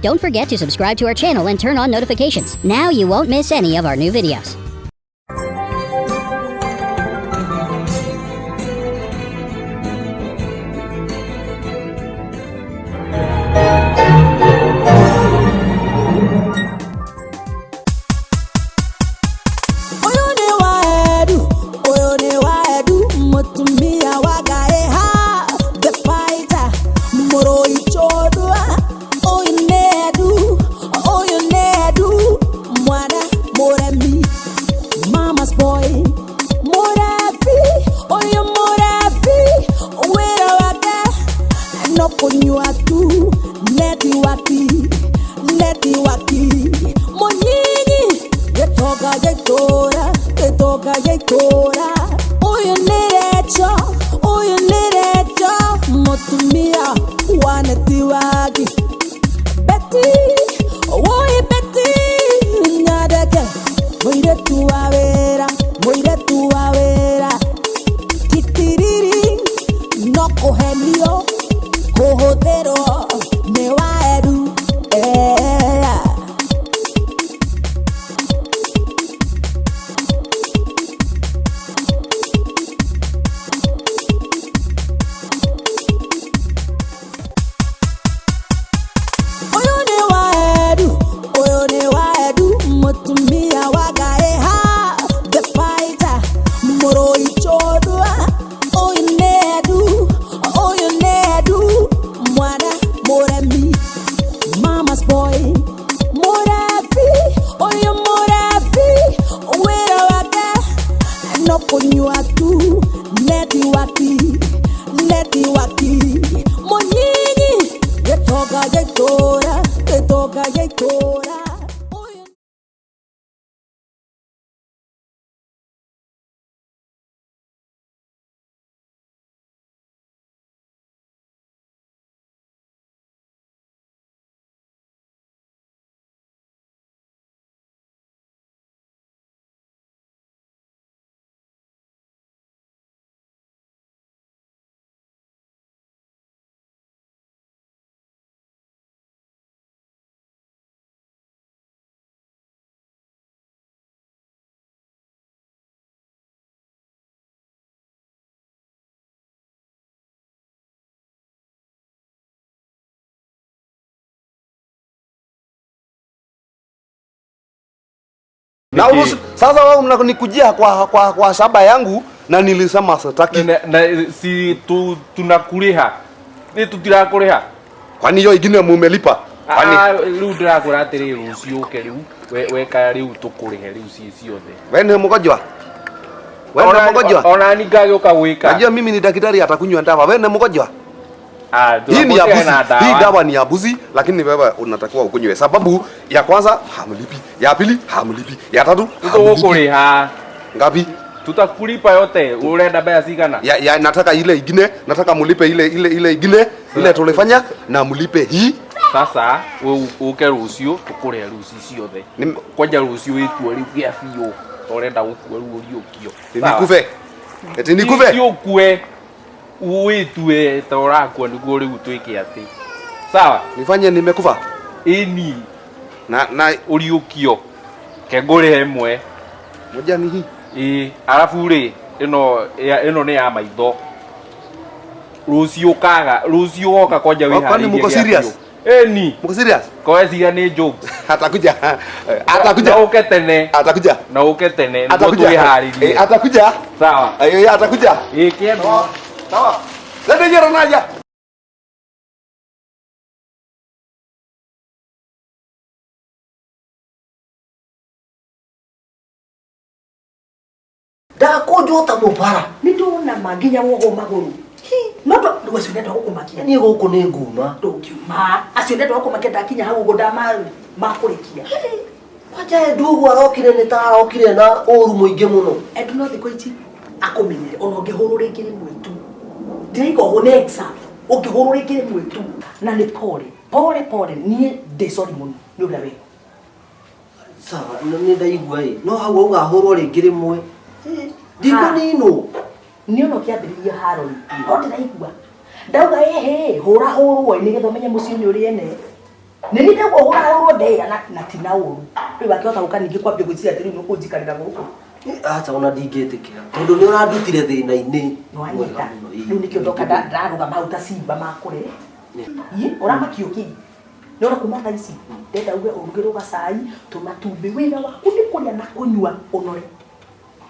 Don't forget to subscribe to our channel and turn on notifications. Now you won't miss any of our new videos. Ũyũ nĩ wa Edu, ũyũ nĩ wa Edu, mũtumia wa Ngaĩ ha, the fighter, mũrũi njorua. Ũyũ nĩ Edu, ũyũ nĩ Edu, mwana mũremi, mama's boy, mũrabi, ũyũ mũrabi, wĩra wake no kũnyua tu, netiwaki, netiwaki, mũnyinyi, gĩtonga gĩtũra, gĩtonga gĩtũra. Ũyũ nĩ Recho, ũyũ nĩ Recho, mũtumia wa netiwaki. Betty, woi Betty, nyandeke, mũirĩtu wa wĩra, mũirĩtu wa wĩra. Titiriri, no kũhenio, kũhũthĩrwo nĩ wa Edu. Eh. Ũyũ nĩ wa Edu, ũyũ nĩ wa Edu, mũtumia wa Ngaĩ ha, the fighter, mũrũi njorua. Ũyũ nĩ Edu, ũyũ nĩ Edu, mwana mũremi, mama's boy, mũrabi, ũyũ mũrabi, wĩra wake no kũnyua tu, netiwaki, netiwaki, mũnyinyi, gĩtonga gĩtũra, gĩtonga gĩtũra. Ũyũ Na uruhusu sasa wao mnanikujia kwa shamba yangu na nilisema sitaki. Na si tu, tunakuliha ni tutirakuliha. Kwani hiyo ingine mumelipa? Kwani Ah, riu ndirakwira atĩrĩ rũciũ ũke rĩu weka rĩu tũkũrĩhe rĩu ciĩ ciothe. Wewe ni mgonjwa? Wewe ni mgonjwa? Ona ni ngagĩũka gwĩka. Najua mimi ni daktari atakunywa dawa. Wewe ni mgonjwa? Ah, Hii ni ya tunapotea buzi. na dawa. Hii dawa ni ya buzi, lakini wewe unatakiwa ukunywe. Sababu ya kwanza hamlipi, ya pili hamlipi, ya tatu hamlipi. Tũgũkũrĩha. Ngapi? Tutakulipa yote. Urenda mbeca cigana? Ya nataka ile ingine, nataka mulipe ile ile ile ingine, ile tulifanya na mulipe hii. Sasa we uke rũciũ tũkũrĩhe rĩu ci ciothe. Kwanja rũciũ wĩkua rĩu gĩa biũ. Ũrenda gũkua rĩu ũriũkio. Nikufe. Eti nikufe. Ti ũkue wĩtue ta ũrakua nĩguo rĩu twĩke atĩ. Sawa? Nifanye nimekufa. Ĩni. Na Ũriũkio. Ke ngũrĩhe ĩmwe. Moja ni hii. Ĩĩ, arabu rĩ ĩno ĩno nĩ ya maitho. Rũciũ kaga, rũciũ woka kwanja Kwani wĩharĩirie muko gĩa serious? biũ. Ĩni. Muko serious? Koeciria nĩ jokes. Atakuja. Atakuja. Na ũke tene. Atakuja. Na ũke tene nĩguo Atakuja. twĩharĩrie. Eh, atakuja. Sawa. Eh, atakuja. Ĩĩ, kĩendwo. Sawa. Lete jero naja. Ndakũnjwo ta mũbara. Nĩ ndona ma nginya wogo magũrũ. No rĩu acio ndenda gũkũmakia. Niĩ gũkũ nĩ nguma. Ndũngiuma. Acio ndenda gũkũmakia ndakinya hau ũguo ndamakũrĩkia. Kwanja Edu ũguo arokire nĩ ta arokire na ũru mũingĩ mũno. Edu no thikũ ici akũmenyere ona ũngĩhũrwo rĩngĩ rĩmwe tu. Ndĩraiga ũguo nĩ exam. Ũngĩhũrwo rĩngĩ rĩmwe tu. Na nĩ pole. Pole pole niĩ ndĩ sorry mũno nĩ ũrĩa weka. Sawa, nĩ ndaigua ĩ. No hau auga ahũrwo rĩngĩ rĩmwe. Ndikũninwo. Nĩ ona ũkĩambĩrĩria haro rĩ. No ndĩraigua. Ndauga ĩhĩ, hũra hũrwo nĩgetha ũmenye mũciĩ nĩ ũrĩ ene. Nĩ niĩ ndĩguo hũrahũrwo ndeĩra na ti na ũru. Rĩu akĩhota gũka ningĩ kwambia gwĩciria atĩ rĩu nĩ ũkũnjikarĩra gũkũ. Aca ona ndingĩtĩkĩra tondũ nĩ ũrandutire thĩna-inĩ. Nĩwanyita. Mwega mũno, ĩĩ. Rĩu nĩkĩo ndoka ndarũgama hau ta simba makũrĩ. Ĩ, ũramakio kĩ? Nĩ ũra kuma thaa ici ndenda uge ũrugĩrwo gacai tũmatumbĩ wĩra waku nĩ kũrĩa na kũnyua ũnore.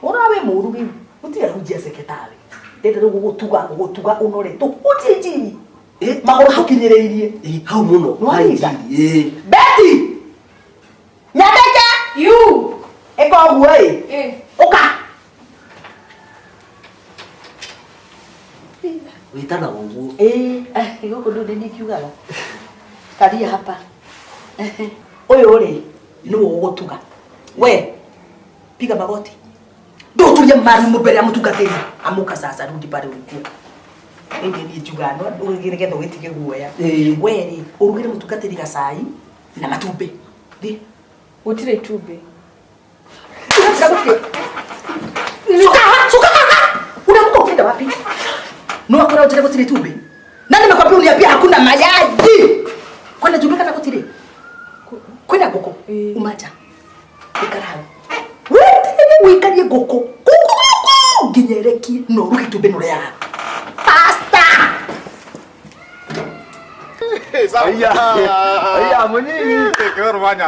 Ũra wĩ mũru rĩu gũtirĩ hunjia seketari. Ndenda rĩu gũgũtuga gũgũtuga ũnore tũhunjie injiri. Ĩ, Magũrũ tũkinyĩrĩirie. Ĩ, hau mũno. Nĩwanyita? Ha injiri, ĩ. Betty! Nyandĩke! You! Ĩka ũguo ĩ. Eh. Ũka. Wĩtanaga ũguo. Ĩ, gũkũ ndũ nĩ kiugaga. Karia hapa. Ũyũ rĩ, nĩwe ũgũtuga. We, piga magoti. Ndũturie maru mbere ya mũtungatĩri. Amuka sasa rudi pale ulikuwa. Rĩu nĩ niĩ njugaga no nĩgetha ũgĩtige guoya. Ĩ. We rĩ, ũrugĩre mũtungatĩri gacai na matumbĩ. Thiĩ. Gũtirĩ itumbĩ. Suka, suka kaka. Unaamka ukienda wapi? No akora utende gutire tumbi. Nani nimekwambia uniambia hakuna mayai? Kwani tumbi kana gutire? Kwina ngũkũ? Ĩĩ. Umaja. Ikara hau. Weterere wikarie ngũkũ. Ngũkũ ngũkũ nginya ĩrekie no ũruge itumbĩ no rĩaga. Pasta. Aya, aya munyinyi.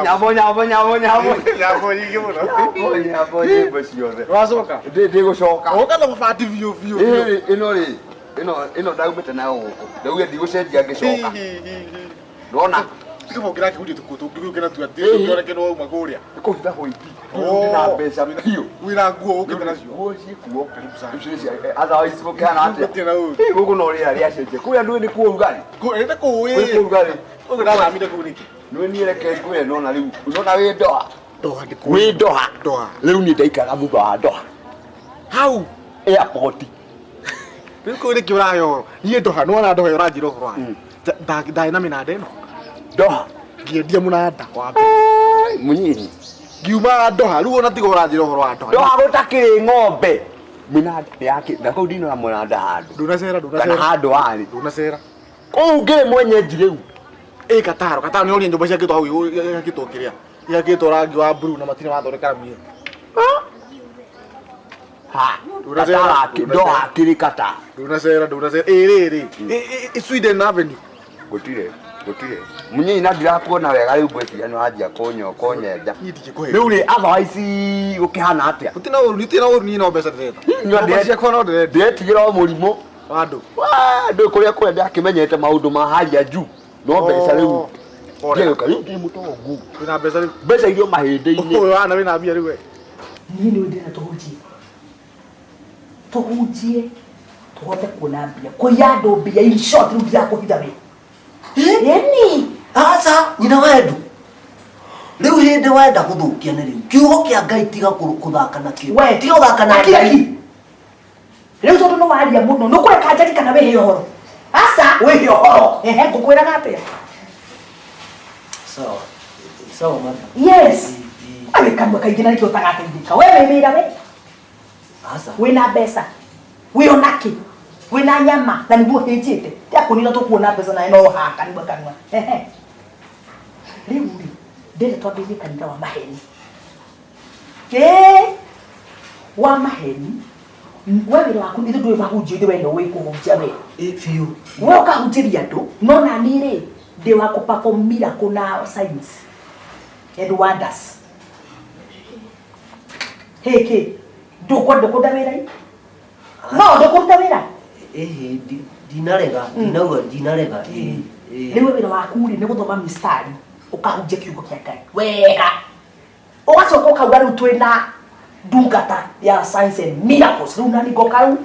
Nyambo nyambo nyambo nyambo. Nyambo nyingĩ mũno. Nyambo nyambo nyimbo ciothe. Wacoka? Ndĩgũcoka. Ũka na mabati biũ biũ biũ. Ĩ, ĩno rĩ, ĩno ĩno ndaumĩte nayo gũkũ. Ndaugire ndigũcenjia ngĩcoka. Ndona? Tiga ũngĩra kĩhunjio tũkuo tũngĩgũke na tuatĩ Ĩĩ. tũngĩoneke nĩ wauma kũrĩa. Kũhitha hũiti. Ndĩ na mbeca biũ. Wĩna nguo ũkĩte nacio. Nguo ciĩkuo. Karibu sana. Icio nĩ cia otherwise gũkĩhana atĩa? Gũtirĩ na ũru. Ĩ, gũkũ no rĩera rĩacenjia. Kũrĩa ndũĩ nĩ kuo ũrugarĩ. Ĩĩ kũu Kwĩ ĩĩ. kuo ũrugarĩ. Ũguo ndathamire kũu nĩkĩ? Nĩ niĩ reke ngwĩre nona rĩu. Nona wĩ Doha. Doha ndĩ Wĩ Doha. Doha. Rĩu niĩ ndaikaraga thutha wa Doha. Hau. Airport. Rĩu kũu nĩkĩ ũrahe ũhoro? Niĩ Doha, nĩwona Doha ũranjĩra ũhoro wayo. Ndarĩ na mĩnanda ĩno. Doha. Ngĩendia mũnanda wa mbere. Munyinyi. Ngiuma Doha, rĩu ona tiga ũranjĩra ũhoro wa Doha. Doha gũtakĩrĩ ng'ombe. Mĩnanda yake. Na kũu ndinona mũnanda handũ. Ndunacera, Kana ndunacera. handũ warĩ. Ndunacera. Kũu ngĩrĩ mwenyeji rĩu. Ĩ Kataro, Kataro nĩ ũrĩa nyũmba ciakĩtwo hau igakĩtwo kĩrĩa. Igakĩtwo rangi wa blue na matirĩ mathondeka rami ĩyo. Ha. Ndunacera, Katara akĩ- Doha akĩrĩ Qatar. Ndunacera, ndunacera. Ĩ rĩrĩ. Ĩ Sweden Avenue. Gũtirĩ. Gũtirĩ. Munyinyi na ndirakuona wega rĩu ngwĩciria nĩ wanjia kũnyo kũnyenja. Niĩ ndingĩkũhe. Rĩu rĩ otherwise gũkĩhana atĩa? Gũtirĩ na ũru, gũtirĩ na ũru niĩ no mbeca ndĩrenda. Nyua Mbeca ciakwa no ndĩrenda. Ndĩretigĩra o mũrimũ. Wa andũ. Waa, ndũĩ kũrĩa kũrĩa ndakĩmenyete maũndũ ma hali ya juu. No mbeca rĩu. Pole. Ndĩgũka rĩu ndĩ mũtongu. Wĩna mbeca rĩu. Mbeca irio mahĩndĩ-inĩ. Ũyũ wana wĩna mbia rĩu we. Niĩ nĩ ndĩrenda tũhunjie. Tũhunjie tũhote kuona mbia. Kũiya andũ mbia in short rĩu ndirakũhitha we. Ĩni. Aca, nyina wa Edu. Rĩu hĩndĩ wenda gũthũkia nĩ rĩu. Kiugo kĩa Ngai tiga kũthaka nakĩo. We. Tiga gũthaka na Aki, Ngai. aki. Rĩu tondũ nĩ waria mũno nĩ ũkũreka njari kana wĩhe ũhoro? Aca wĩhe ũhoro. Ehe ngũkwĩraga atĩa? Sawa. Sawa madam. Yes. Awe kanua kaingĩ na nĩkĩo ũtagateithĩka. We wĩ wĩra we. Aca. Wĩna mbeca. Wĩ ona kĩ? Wĩna nyama na nĩguo hĩnjĩte. Ndiakũnina tũkuona mbeca nawe no haka nĩguo kanua. Ehe. Rĩu rĩ, ndĩrenda twambĩrĩrie kanitha wa maheni. Ĩĩ. Wa maheni. We wĩra waku ithuĩ ndũĩ mahunjio ithuĩ we nĩ ũĩ kũhunjia we. Ĩ biũ. We ũkahunjĩria andũ no nani rĩ ndĩ wa kũ perform miracle na signs and wonders. Hĩkĩ ndũkwenda kũruta wĩra ĩ? No ndũkũruta wĩra? Ĩhĩ ndinarega, ndinauga ndinarega. Ĩ. Ĩ. Rĩu wĩra waku rĩ nĩ gũthoma mistari ũkahunjia kiugo kĩa Ngai wega ũgacoka ũkauga rĩu twĩna ndungata ya signs and miracles rĩu nani ngoka rĩu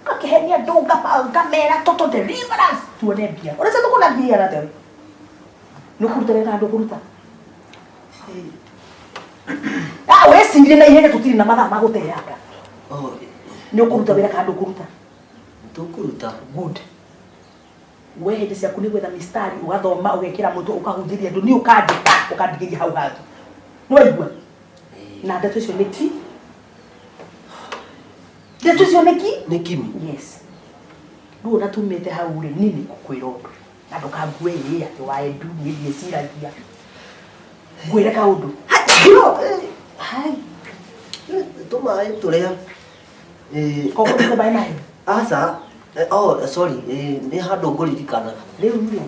ngakĩhenia andũ ngamera total deliverance tuone mbia ũrĩa tũkuona mbia igana atĩa we? Nĩ ũkũruta wĩra kana ndũkũruta? Ah, wĩcirie na ihenya tũtirĩ na mathaa ma gũteanga. Oh, Nĩ ũkũruta wĩra kana ndũkũruta? tũkũruta. Good. We hĩndĩ ciaku nĩ gwetha mistari ũgathoma ũgekĩra mũtwe ũkahunjĩria andũ niĩ ũkandĩka ũkandĩkĩria hau handũ. Nĩ waigua? Na ndeto icio nĩ ki? Ndeto icio nĩ ki? Nĩ kimi. Yes. Rĩu ona tumĩte hau rĩ niĩ nĩ ngũkwĩra ũndũ. Na ndũkangue ĩ atĩ wa Edu niĩ ndiĩciragia. Ngwĩre kaũndũ. No, hai. Tũmaĩ tũrĩa. Koguo nĩ maĩ mahiũ. Aca. Oh, sorry, nĩ handũ ngũririkana. Rĩu rĩ,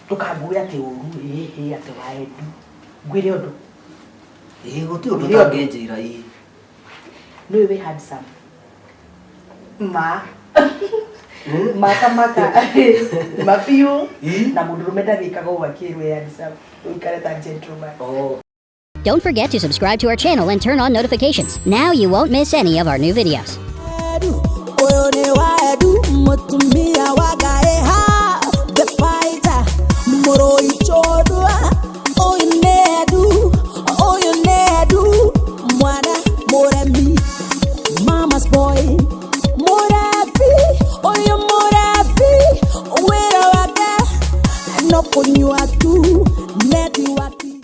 ndũkangue atĩ ũru ĩ atĩ wa Edu. Ngwĩre ũndũ. Gũtirĩ ũndũ Ngwĩre ũndũ. ũtangĩnjĩra ĩ. Nĩũĩ wĩ handsome. Ma. Maka maka. Ma biũ. Na mũndũrũme ndagĩkaga ũguo akĩrwo e handsome. Ũikare ta gentleman. Oh. Don't forget to subscribe to our channel and turn on notifications. Now you won't miss any of our new videos. Ũyũ nĩ wa Edu mũtumia wa Ngai ha the fighter mũrũi njorua ũyũ nĩ Edu ũyũ nĩ Edu mwana mũremi mama's boy mũrebi ũyũ mũrebi wĩra wake no kũnyua tu.